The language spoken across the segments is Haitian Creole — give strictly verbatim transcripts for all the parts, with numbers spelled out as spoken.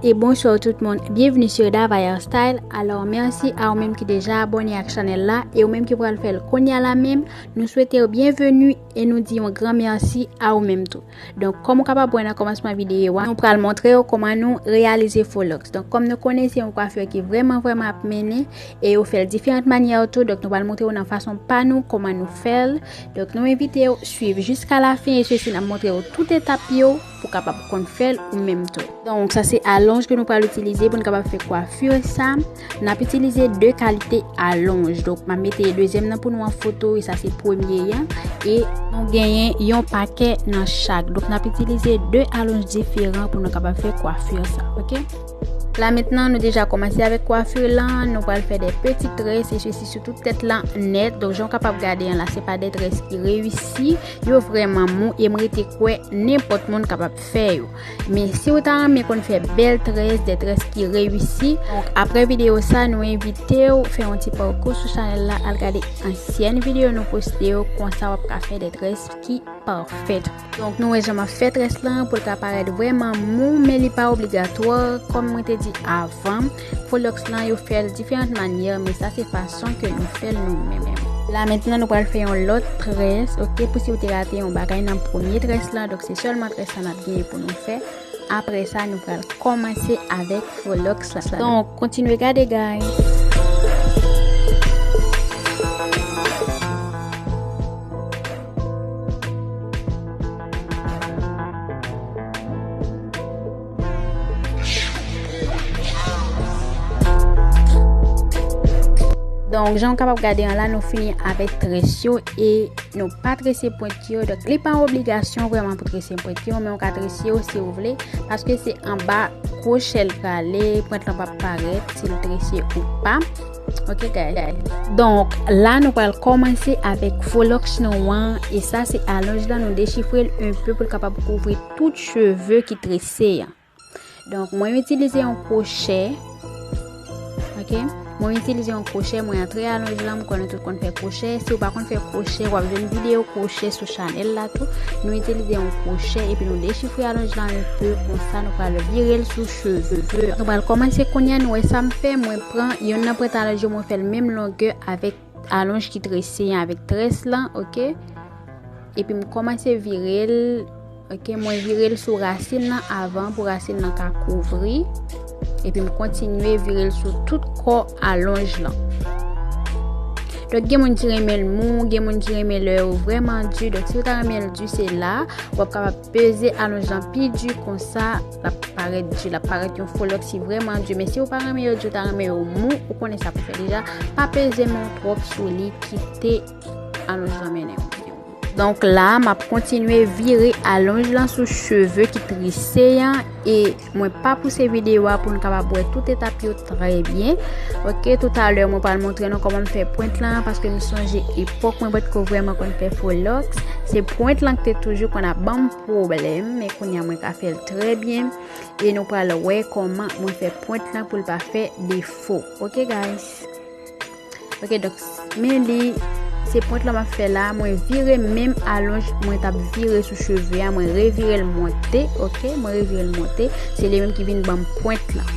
E bonswa tout moun, byenvini sou Dava Hairstyle. Alò, mèsi a ou menm ki deja abòne ak chanèl la e ou menm ki pral fè l kounye a la menm. Nou swete w byenveni e nou di yon gran mèsi a ou menm tou. Donk, kòm ou kapab wè nan kòmansman videyo a, nou pral montre w kòman nou reyalize fo lòks. Donk, kòm nou konnen se yon kwafi ki vrèman, vrèman ap mennen e yo fè l diferan mannyè tou. Donk, nou pral montre w nan fason pa nou kòman nou fè l. Donk, nou envite w swiv jiska lafen e sesi n ap montre w tout etap yo pou w kapab konn fè l ou menm tou. Donk, sa se alonj ke nou pral itilize pou n kapab fè kwafi sa. N ap itilize de kalite alonj. Donk, m ap mete dezyèm nan pou nou an foto, e sa se premye an. E nou genyen yon pakè nan chak. Donk, n ap itilize de alonj diferan pou nou kapab fè kwafi sa, oke? La mentnan, nou deja kòmanse avèk kwafi lan, nou pral fè de peti très, e sesi sou tout tèt lan nèt. Donk, jan w kapab gade an la, se pa de très ki reyisi, yo vrèman mou, e m rete kwè nenpòt moun kapab fè yo. Men si w ta renmen konn fè bèl très, de très ki reyisi, donk, apre videyo sa, nou envite w fè yon ti pakou sou chanèl la, al gade ansyèn videyo nou poste yo, konsa w ap ka fè de très ki pafè. Donk, nou wè jan m ap fè très lan pou l ka parèt vrèman mou, men li pa obligatwa. Kòm mwen te di avan, fo lòks lan yo fè l diferan mannyè, men sa se fason ke nou fè l nou menm. La mentnan, nou pral fè yon lòt très, oke, pou si w te rate yon bagay nan premye très lan, donk se sèlman très lan n ap genyen pou nou fè. Apre sa, nou pral kòmanse avèk fo lòks la. Donk, kontinye gade, guys. Donk, jan w kapab gade an la, nou fini avèk très yo e nou pa trese pwent yo. Donk, li pa yon obligasyon vrèman pou trese pwent yo, men w ka trese yo si w vle, paske se anba kwochè l prale, pwent lan p ap parèt si l trese ou pa. Oke, guys. Donk, la, nou pral kòmanse avèk fo lòks nou an, e sa se alonj lan, nou dechifre l un peu pou l kapab kouvri tout cheve ki trese an. Donk, mwen itilize yon kwochè. Oke? Mwen itilize yon kwochè, mwen antre alonj lan, m kwè nou tout konn fè kwochè. Si w pa konn fè kwochè, w ap jwenn videyo kwochè sou chanèl la tou. Nou itilize yon kwochè, epi nou dechifre alonj lan un peu, konsa nou pral vire l sou cheve. Nou pral kòmanse kounye a, nou wè sa m fè, mwen pran yonn nan pwent alonj yo, mwen fè l menm longè avèk alonj ki trese an, avèk très lan, oke? Epi m kòmanse vire l, oke, mwen vire l sou rasin lan avan pou rasin lan ka kouvri. Epi m kontinye vire l sou tout kò alonj lan. Donk, gen moun ki renmen l mou, gen moun ki renmen lè yo vrèman di. Donk, si w ta renmen l di, se la, w ap kapab peze alonj lan pi di, konsa, l ap parèt di, l ap parèt yon fo lòks ki vrèman di. Men si w pa renmen yo di, w ta renmen yo mou, ou konnen sa pou fè deja. Pa peze men w twòp sou li, kite alonj lan mennen w. Donk la, m ap kontinye vire alonj lan sou cheve ki trese an e mwen pa pouse videyo a pou n kapab wè tout etap yo trè byen. Oke, toutalè, mwen pral montre nou kòman m fè pwent lan, paske m sonje epòk mwen potko vrèman konn fè fo lòks. Se pwent lan ki te toujou konn ap ban m pwoblèm, men kounye a mwen ka fè l trè byen. E nou pral wè kòman mwen fè pwent lan pou l pa fè defo. Oke, guys. Oke, donk, men li, se pwent lan m ap fè la, mwen vire menm alonj mwen t ap vire sou cheve a, mwen revire l monte, oke, mwen revire l monte, se li menm ki vin ban m pwent lan.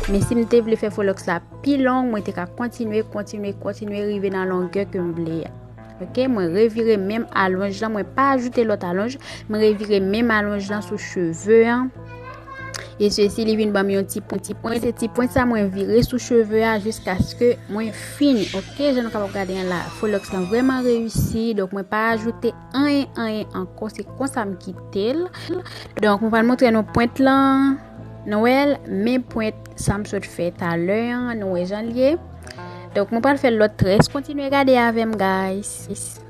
Men si m te vle fè fo lòks la pi long, mwen te ka kontinye, kontinye, kontinye rive nan longè ke m vle a. Oke, mwen revire menm alonj lan, mwen pa ajoute lòt alonj, mwen revire menm alonj lan sou cheve an. E sesi, li vin ban m yon ti pwent, ti pwent. Se ti pwent sa mwen vire sou cheve a jiskaske mwen fini. Oke, jan nou kapab gade an la, fo lòks lan vrèman reyisi. Donk, mwen pa ajoute anyen, anyen ankò. Se konsa m kite l. Donk, mwen pral montre nou pwent lan. Nou wè l, men pwent sa m sot fè talè an. Nou wè jan l ye. Donk, mwen pral fè lòt très. Kontinye gade avè m, guys.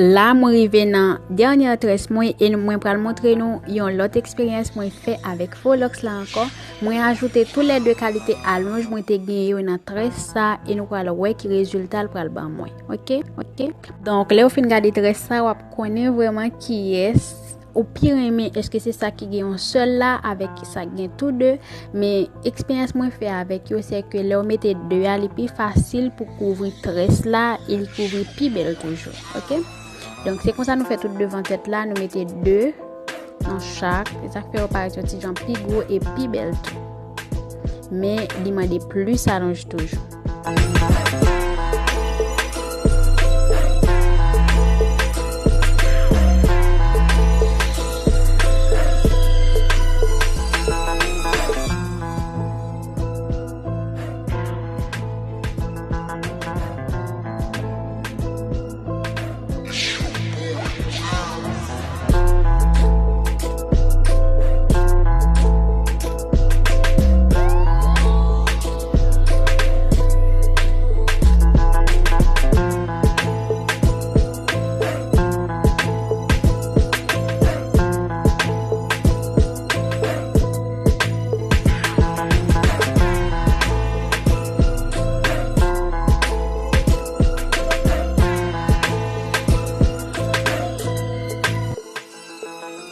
La, mwen rive nan dènyè très mwen e mwen pral montre nou yon lòt eksperyans mwen fè avèk Faux Locks la ankò. Mwen ajoute toulède kalite alonj mwen te gen yo nan très sa e nou pral wè ki rezilta l pral ban mwen. Oke? Oke? Donk, lè w fin gade très sa, w ap konnen vrèman kiyès ou pi renmen, èske se sa ki gen yon sèl la avèk sa ki gen tou de, men eksperyans mwen fè avèk yo, se ke lè w mete de a, li pi fasil pou kouvri très la e li kouvri pi bèl toujou, oke? Donk, se konsa nou fè tout devan tèt la, nou mete de nan chak, se sa k fè yo parèt yon ti jan pi gwo e pi bèl tou. Men, li mande plis alonj toujou.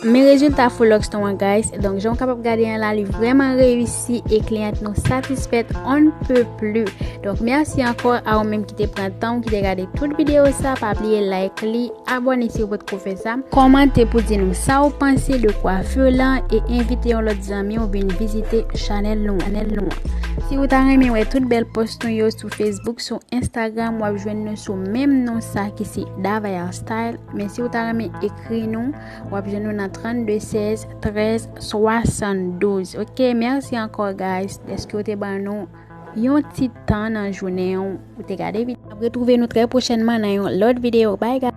Men rezilta Faux Locks nou an, guys. Donk, jan w kapab gade an la, li vrèman reyisi e kliyant nou satisfèt on ne peut plus. Donk, mèsi ankò a ou menm ki te pran tan w, ki te gade tout videyo sa. Pa bliye like li, abòne si w potko fè sa. Kòmante pou di nou sa w panse de kwafi lan e envite yon lòt zanmi w vin vizite chanèl nou, chanèl nou an. Si w ta renmen wè tout bèl pòs nou yo sou Facebook, sou Instagram, w ap jwenn nou sou menm non sa ki se Davaya Style. Men si w ta renmen ekri nou, w ap jwenn nou nan trannde sèz trèz swasanndouz. Oke, mèsi ankò, guys, dèske w te ban nou yon ti tan nan jounen w, ou te gade videyo. N ap retwouve nou trè pwochènman nan yon lòt videyo. Bye, guys.